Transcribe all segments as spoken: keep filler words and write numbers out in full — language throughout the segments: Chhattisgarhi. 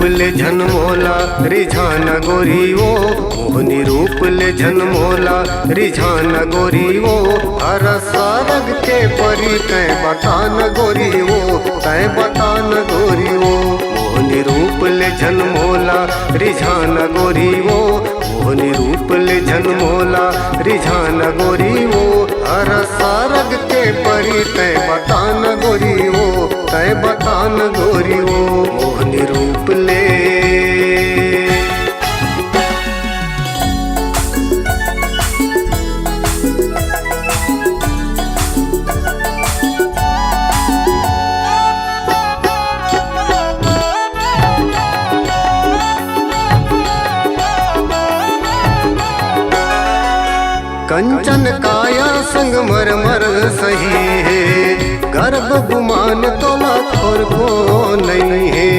ले झन मोला रिझान गोरी वो, मोहनी रूप ले झन मोला रिझान गोरी वो। हर सारग के परी तैं बतान गोरी वो, तैं बतान गोरी वो। मोहनी रूप ले झन मोला रिझान गोरी वो, मोहनी रूप ले झन मोला रिझान गोरी वो। हर सारग के परी तैं बतान गोरी वो, तैं बतान गोरी वो। मोहनी रूप ले। कंचन काया संगमरमर सही हे, गर्भ गुमान तोला थोरको नइ हे।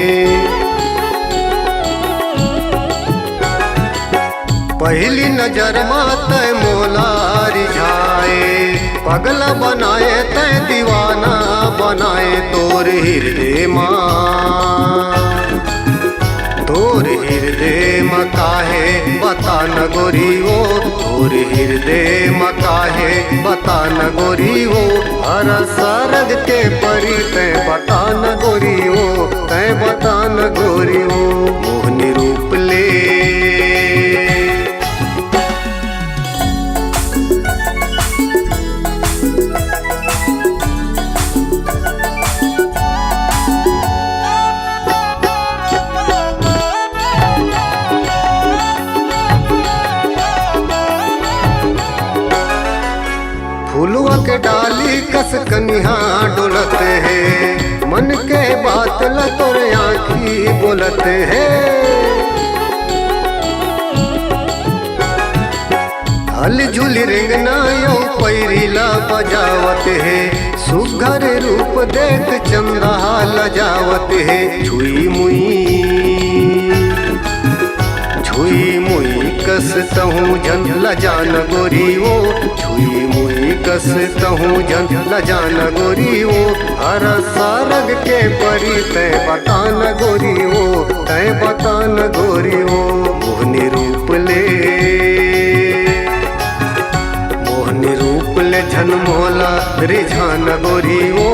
पहिली नजर मा तैं मोला रिझाए, पगला बनाए तैं दीवाना बनाए तोर हिरदे मा। तोर हिरदे म काहे बतान गोरी वो, तोर हिरदे म काहे बतान गोरी वो। हर सारग के परी तैं बतान गोरी वो, तैं बतान गोरी वो। मोहनी रूप ले। फुलवा के डाली कस कनिहा डोलत हे, मन के बात ल तोर आँखी बोलत हे। हल झुल रेंगना यो पैरी ला बजावत हे, सुघर रूप देख चंदा लजावत हे। छुई मुई, छुई मुई कस तहूँ झन लजान गोरी वो, छुई मुई कस तहूँ झन लजान गोरी वो। हर सारग के परी तैं बतान गोरी वो, तैं बतान गोरी वो। मोहनी रूप ले, मोहनी रूप ले झन मोला रिझान गोरी वो,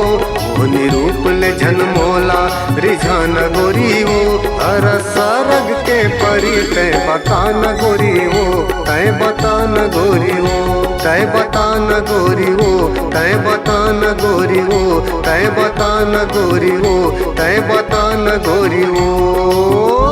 मोहनी रूप ले झन मोला रिझान गोरी वो। हर सारग के परी तैं बतान गोरी वो, तैं बतान गोरी वो, तैं बतान गोरी वो, तैं बतान गोरी वो, तैं बतान गोरी वो, तैं बतान गोरी वो।